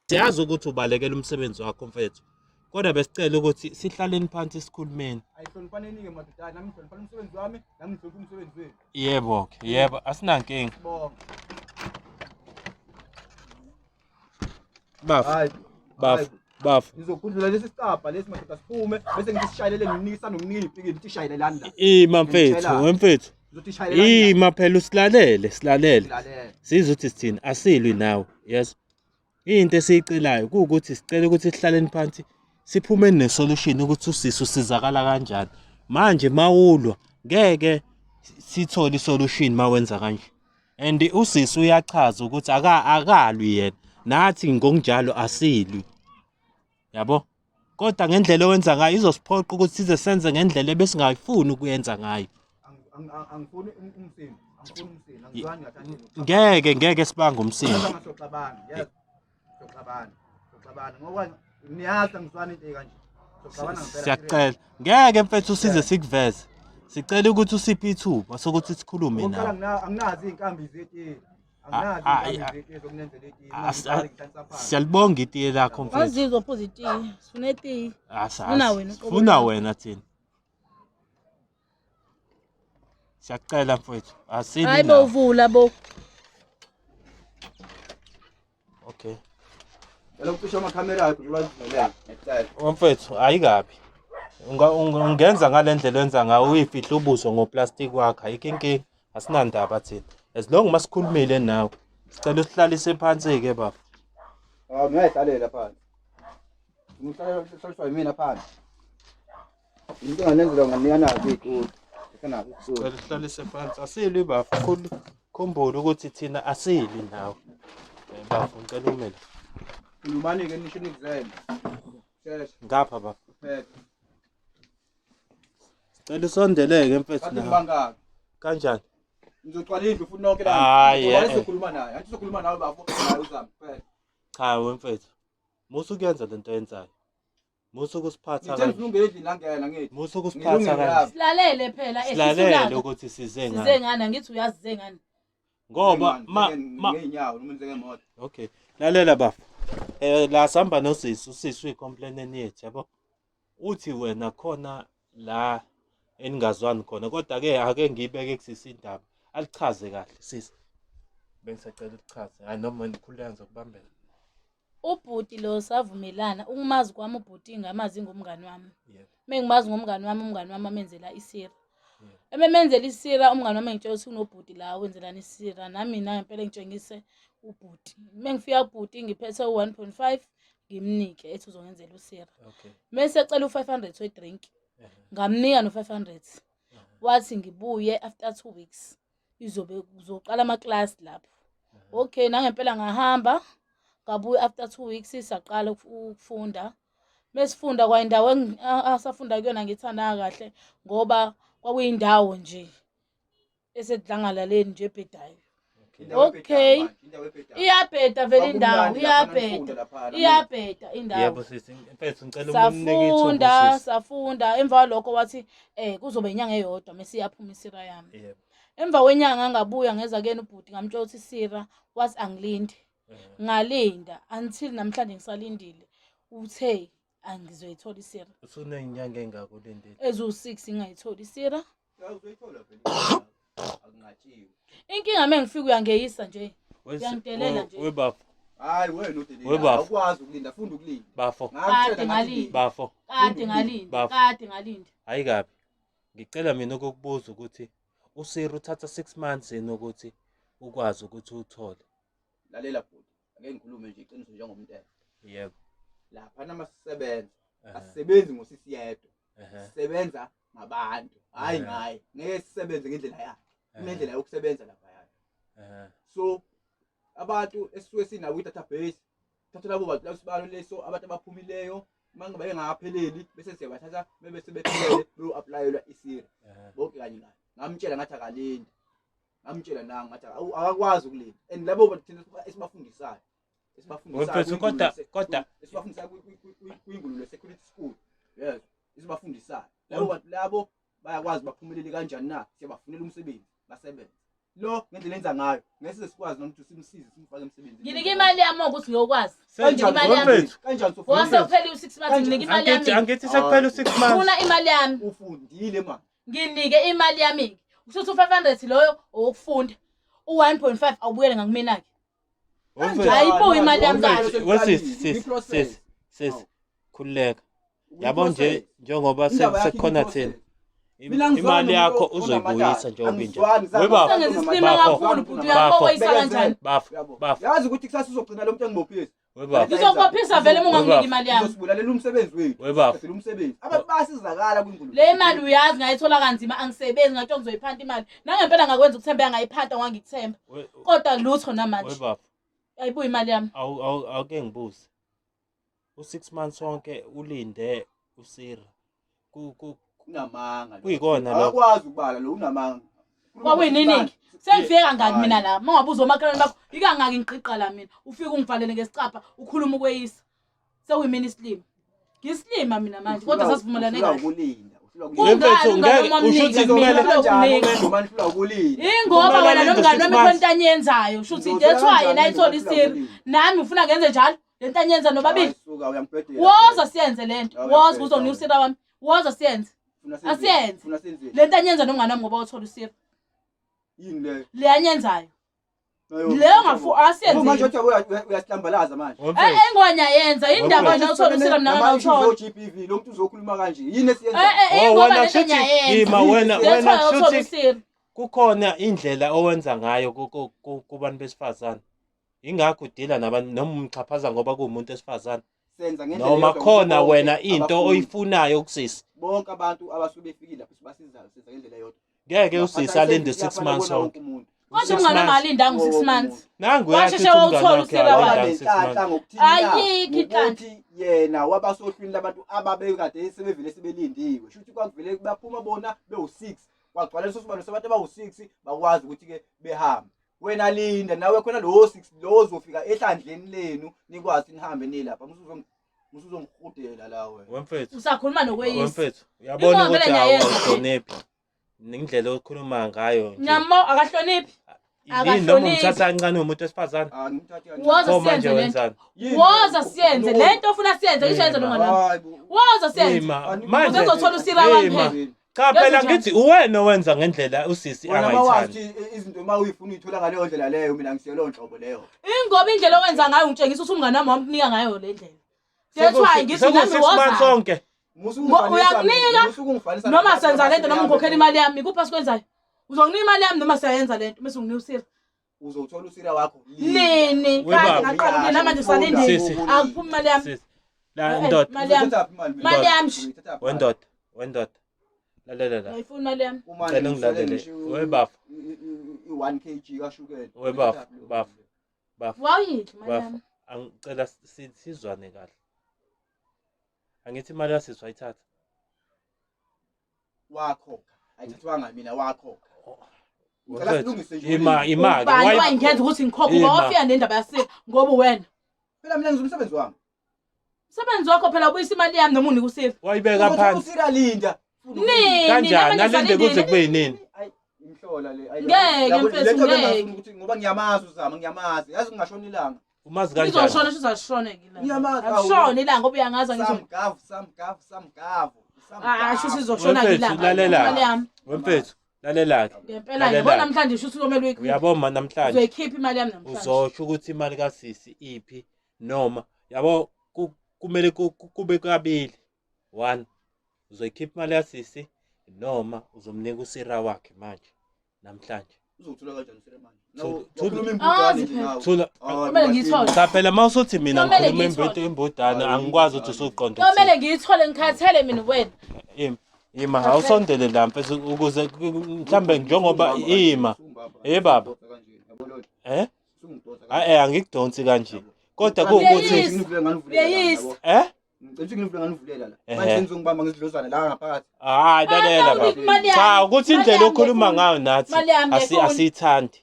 Siyazi ukuthi ubalekela umsebenzi wakho mfethu. Kodwa besicela ukuthi sihlaleni phansi sikhulumeni. Ayihloniphaneni-ke madoda, nami ngihloniphana umsebenzi wami, nami ngihlonipha umsebenzi wenu. Yebo ke, yebo, asinankinga. Sibonga. Bafo, Hayi. bafo, bafo. Ngizogudlula lesi sicabha lesi madoda siphume bese ngithi sishayelele nginikisa nomniki ipikili ngithi shayelelani la. Ima mfethu, Ngitshela. wemfethu. Ngizothi shayelelani. Ima phela usilalele, silalele. Lalela. Sizwe ukuthi sithini, asilwi nawe. Yes. Into esiyicelayo kuwukuthi sicela ukuthi sihlaleni phansi siphume nesolution ukuthi usisi usizakala kanjani. Manje mawulwa ngeke sithole isolution mawenza kanje. And usisi uyachaza ukuthi aka akalwi yena. Nathi ngokunjalo asilwi. Yabo? Kodwa ngendlela owenza ngayo izosiphoqa ukuthi size senze ngendlela ebesingayifuni ukuyenza ngayo. Angifuni umsindo. Angifuni umsindo. Angizwani ngathani. Ngeke ngeke sibange umsindo. Soxabana. Yes. Soxabana. Soxabana ngoba niyazi angizwani into kanje. Soxabana ngempela. Siyacela. Ngeke mfethu size sikuveze. Sicela ukuthi usiphe ithuba sokuthi sikhulume Okokuqala nawe. anginazi iy'nkambi zetiye. Ah, Anginazi ah, iy'nkambi zetiye zokunenzela itiye. Siyalibonga itiye lakho mfethu. Wazizwa phuza itiye. Sifuna itiye. Asazi. Funa wena uqobo Funa lwakho. wena thina. Siyacela mfethu. Asili Hayi bo nawe. vula bo. Okay. Cela ukucisha amakhamera akho njengoba zivelele. Ngiyacela. Mfethu ayikabi. Ungenza ngale ndlela oyenza ngayo uyifihle ubuso ngoplastic wakho ayikho inkinga. Asinandaba thina. As long masikhulumile nawe. Sicela usihlalise phansi ke baba. Hawu ngiyayihlalela phansi. Ngihlalela uhlaliswa yimina phansi. Into enganenzela nganika nazo iy'tulo. Ngisenazo iy'tulo. Sicela usihlalise phansi. Asilwi bafo. Khulu khumbula ukuthi thina asilwi nawe. Eh, Bafo ngicela ume la. Khulumani-ke nisho nikuzele. Shesha, Ngapha bafo. uphethe. Sicela usondeleke mfethu Kathi nawe. ngibangaki? Kanjani? Ngizocwala indlu futhi nonke la. Hhayi, Ngizocwala eh, eh. sizokhuluma naye. Angithi sizokhuluma nawe bafo naye uzame. Phela. Cha wemfethu. Musa ukuyenza lento oyenzayo. Musa ukusiphatha Ngithe kanje. ngifuna ungena endlini langena ngithi. Musa ukusiphatha Ngilungile kanje. lapho. Silalele phela Silalele ehlisa ukuthi size Size ngani. ngani angithi uyazi size ngani. Ngoba ma ma ngeenyawo noma ngemoto. okay. Lalela bafo. Eh la sihamba nosisi, usisi uyicomplaineni yethu yabo. Uthi wena khona la eningazwani khona kodwa ke ake ngiyibeke kusisi indaba. Alichaze kahle sisi. Bengisacela ukuchaze. Hayi noma ngikhuleka ngizokubambela. Ubhuti lo savumelana ukumazi kwami ubhuti ngamazi ngomngani wami. Yebo. Mengimazi ngomngani wami umngani wami amenzela isira. Yebo. Ememenzela isira umngani wami engitshela ukuthi unobhuti la wenzelani isira nami mina ngempela ngitshengise ubhuti. Mengifika kubhuti ngiphethe u1.5 ngimnike ethi uzongenzela usira. Okay. Mese ecela u500 wedrink. Ngamnika no500. Wathi ngibuye after 2 weeks izobe kuzoqala ama class lapho. Okay nangempela ngahamba ngabuya after 2 weeks saqala ukufunda. Mesifunda kwayindawo asafunda kuyona ngithandanga kahle ngoba kwakuyindawo nje esedlangalaleni nje ebhedayo. Indawo Okay. ebhedayo manje, indawo ebhedayo. Iyabheda vele indawo, Kwakumnandi laphana iyabheda. nifunda laphana. Iyabheda indawo. Yebo sisi, mfethu ngicela umnike ithuba Safunda, usisi. safunda emva kwalokho wathi eh kuzoba inyanga eyodwa mase iyaphuma isira yami. Yebo. Emva kwenyanga ngabuya ngeza kuyena ubhuti ngamtshela ukuthi isira wathi angilindi. Ngalinda until namhlanje ngisalindile. Uthe angizoyithola isira. Usuney'nyanga ey'ngaka ulindile. Eziwu-6 ngingayitholi isira. Ya, uzoyithola phela indawo. Akunqatshiwe. Inkinga mengifika uyangeyisa nje. Uyangidelela nje. Webafo, Hayi wena udelela. Webafo. Awukwazi ukulinda, funda ukulinda. bafo, Ngakutshela Kade ngathi ngalinda. linda. bafo. Kade ngalinda, Bafo. kade ngalinda. Hayi kabi. Ngicela mina ukukubuza ukuthi usiri uthatha 6 months yini ukuthi ukwazi ukuthi uthole. Lalela bhuti. Ake ngikhulume nje iqiniso njengomntela. Yebo. Lapha nama sisebenza, Ehhe, asisebenzi ngosisi yedwa. ehhe, Sisebenza ngabantu, hayi Ehhe. ngaye. Ngeke sisebenze ngendlela yakhe. ehhe, Kunendlela yokusebenza lapha yakhe. ehhe. So abantu esisuke sinabo kwi-database thatha labo bantu labo sibalo leso abantu abaphumileyo uma ngabe bengakapheleli bese siyabathatha bebe sebephelele beyo-aplayelwa isira Ehhe. bonke kanye kanye ngamtshela ngathi akalindi ngamtshela nangu ngathi akakwazi ukulinda and labo bantu thina esibafundisayo Wemfethu, kodwa esibafundisayo kwingulule security school yes esibafundisayo labo bantu labo bayakwazi baphumelele kanjani na siyabafunela umsebenzi basebenze. Lo ngendlela enza ngayo ngeke size sikwazi noma ukuthi simsize simfake emsebenzini. Nginike imali yami ukuthi ngiyokwazi. Kanjani Imali yami. Mfethu. Kanjani Ngoba sofunda? sekuphele u-six months nginike imali Angithi yami. angithi sekuphela u6 months. Funa imali yami. Ufundile manje. Nginike imali yami. Kusho ukuthi u-500 loyo owokufunda. U-1.5 awubuyele ngakumina-ke. Mfethu. Hayi bo, imali yami kahle. Wesisi sisi sisi sisi khululeka. Yabo nje njengoba Indaba yakhe sekukhona iyi-process. thina. Mina angizwani Imali yakho nomuntu uzoyibuyisa onamatata. njengoba inje. Angizwani, zange Webaba. Sengenza isilima Bafo. kakhulu bhuti Bafo. uyabo weyisa kanjani. Bafo, Uyabo. bafo, Yazi ukuthi kusasa uzogcina lo muntu engibophisa. webafo, Ngizokubophisa vele uma unganginiki imali yami. Uzosibulalela umsebenzi wethu. Webafo. Siqedela umsebenzi. Abantu bayasizakala kwingulube. Le mali uyazi ngayithola kanzima angisebenzi ngathiwa ngizoyiphanta imali. Nangempela ngakwenza ukuthemba ngayiphatha ngangikuthemba. Kodwa lutho namanje. Webafo. Ayibuyi imali yami. Awu awu awuke ngibuze. U6 months wonke ulinde uSira. Ku ku Unamanga. lo. Kuyikona lokho. Akakwazi ukubala lo unamanga. Kwakuyinini-ke? Sengifike kangaki Hayi. mina la? Uma ungabuza omakhelwane bakho, ikangaki ngiqiqa la mina. Ufike ungivalele ngesicabha, ukhuluma ukweyisa. Sekuyimina isilima. Ngisilima mina manje, kodwa sasivumelane Uhlulwa kahle. ukulinda. Uhlulwa ukulinda. Kungani Mfethu, umngane ngeke- wami usho wamnika ukuthi mina kumele- uhlulwa ukunika? Noma nihlulwa ukulinda. Ingoba Kumele wena alinde nomngane six wami months. khona into aniyenzayo. Sho ukuthi that's why yena ayithola isiri. Nami ufuna ngenze njalo. Le nto aniyenza nobabili. Hayi, suka uyangibhedela. Woza siyenze le nto. Hayi, Woza uyangibhedela. uzonginika usira wami. Woza siyenze. Funa senzeni? Asiyenze. Funa senzeni? Le nto aniyenza nomngane wami ngoba wathola usira. Yini leyo? Le aniyenzayo. Nayo- Leyo ngafu asiyenze. Manje uthi uyasihlambalaza manje. Wemfethu. Engonyayenza indaba Wemfethu. wena uthola usira mina Nama-issues ngawuthola. o-GBV lo muntu uzokhuluma kanje. Yini esiyenzayo? Eh eh Oh, ingoba wena lento shuthi ngiyayenza. ima wena That's wena why awuthola shuthi usira. kukhona indlela owenza ngayo kubantu besifazane. Ingakho udila nabantu noma umxhaphaza ngoba kuwumuntu wesifazane. Senza ngendlela Noma eyodwa khona bonke wena into abafundi. oyifunayo kusisi. Bonke abantu abasuke befikile lapho sibasizayo senza ngendlela eyodwa. Ngeke usisi alinde Siyafana 6 months kubona wonke. wonke umuntu. Kodwa Six umngane wami months. alindanga u-six Wonke months. Nangu uyathi Washeshe uthi umngane wawuthola wakhe usira wakhe. alindanga 6 Nenhlanhla months. ngokuthini na? Ayikho inhlanhla. Ngokuthi yena wabasohlwini labantu ababekade sebevele sebelindiwe. Shuthi kwakuvele baphuma bona bewu-6. Kwagcwala leso sibalo sabantu abawu-6 bakwazi ukuthi-ke behambe. Wena linda nawe khona lowo 6 lo ozofika ehlandleni lenu nikwazi nihambe nilapha. Musuzongihudela la wena. Wemfethu. Usakhuluma nokweyisa. Wemfethu. Uyabona Ingoba ukuthi vele ngiyayenza. awuhloniphi. Nendlela okhuluma ngayo nje. Nyamo akahloniphi. Yini noma akahloniphi. umthatha kancane umuntu wesifazane. Ah, ngimthathe kancane. Woza Pho manje siyenze lento. wenzani? Yini Woza leyo? siyenze lento ofuna siyenze ngisho yenze nomngane wami. Hayi bo. Woza siyenze. Ima Ani- manje Uzozothola usira wami Ima. phela. Cha phela Yenze ngithi uwena owenza ngendlela usisi Wena mawazi angayithandi. ukuthi izinto uma uyifuna uyithola ngaleyo ndlela leyo mina ngisiyelo nhlobo leyo. Ingoba indlela owenza ngayo ungitshengisa ukuthi umngane wami wamkunika ngayo le ndlela. That's why ngithi Seku nami 6 months woza. onke. Uyakunika, Noma senza lento noma ngikhokhela imali yami, ikuphi asikwenzayo? Uzonginika imali yami noma siyayenza lento bese unginika usira. Uzowuthola usira wakho Nini? Webaba. Kade ngaqala ukulinda namanje usalindile. Sisi. Akuphumi imali yami. Sisi. La Eh, eh, ndoda, Imali yami. Imali yami. wendoda, wendoda. Lalela la. Ngiyifuna imali yami. Ngicela ungilalele. Webafo. I-1 kg kashukela. Webafo, bafo. Bafo. Wawuyidla imali Bafo. yami. Angicela sizwane kahle. Angithi imali yasisi wayithatha. Wakhokha. Ayithathwanga mina wakhokha. Ngicela Wemfethu, silungise nje. Ima ima ke. Ubani wayengenza ukuthi ngikhokhe Ima. ngoba wafika nendaba yasira ngoba wena. Phela mina ngizwa umsebenzi wami. Umsebenzi wakho phela ubuyisa imali yami noma unike usira. Wayibeka Uzothola phansi. usira linda. Nini? Kanjani? Namanje Alinde kuze usalindile. kube yinini? Ayi imhlola le. Ayi, Ngeke, yabo, mfethu, le nto ngeke. bengingafuni ukuthi ngoba ngiyamazi uzama ngiyamazi. Yazi ngingashona ilanga. Umazi kanjani? Izoshona sho uzashona ke Ngiyamazi, ilanga. Akushona ilanga ngoba uyangazi ngisho. Samgavu, samgavu, samgavu. Ah, sho sizoshona ke Wemfethu, ilanga. lalela. Imali yami. Wemfethu, lalela ke. Ngempela Lalela. yabo namhlanje sho ukuthi uyomele uyikhiphe. Uyabona namhlanje Uzoyikhipha imali yami namhlanje. uzosho ukuthi imali kasisi iphi noma yabo kumele kube kabili. One, uzoyikhipha imali kasisi noma uzomnika usira wakhe manje namhlanje. Uzowuthola kanjani usira manje? Thula- Ukhuluma imbudane nje Azi phela. nawe. Thula. Hayi, Kumele ngiyithole. Cha phela mawusuthi mina Kumele ngikhuluma ngiyithole. imbudane angikwazi ukuthi usuqonde. Kuyomele ngiyithole ngikhathele mina wena. Ima, ima awusondele la mfethu ukuze mhlambe njengoba ima. Eh, baba. Eh? Hayi angikudonsi kanje. Kodwa kuwukuthi Uyeyisa. Uyeyisa. eh Ngicela ukuthi nganivulela la. Ehhe. Manje ngizongibamba ngizidlozane la ngaphakathi. Hayi lalela baba. Imali yami. Cha ukuthi Imali indlela yami okhuluma ngiyifuna. ngayo nathi Imali yami ngiyifuna. asiyithandi.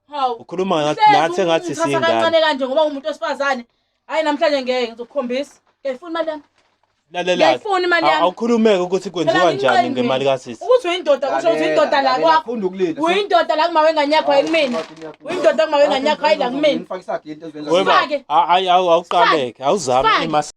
Hawu. Ukhuluma ngathi Hlezi nathi engathi ungithatha siyingane. kancane kanje ngoba umuntu wesifazane. Hayi namhlanje ngeke ngizokukhombisa. Ngiyayifuna imali yami. Lalela. Ngiyayifuna imali yami. Awukhulumeke ukuthi kwenziwa Phela njani ngiqembi. ngemali kasisi. Ukuthi uyindoda kusho ukuthi uyindoda la kwakho. Funda ukulinda. Uyindoda la kuma wengane yakho hayi kumina. Uyindoda kuma wengane yakho hayi la kumina. Ngifake isagila into ezenza. Weba, Sifake. hayi awuqaleke, awuzame Sifake. imasi.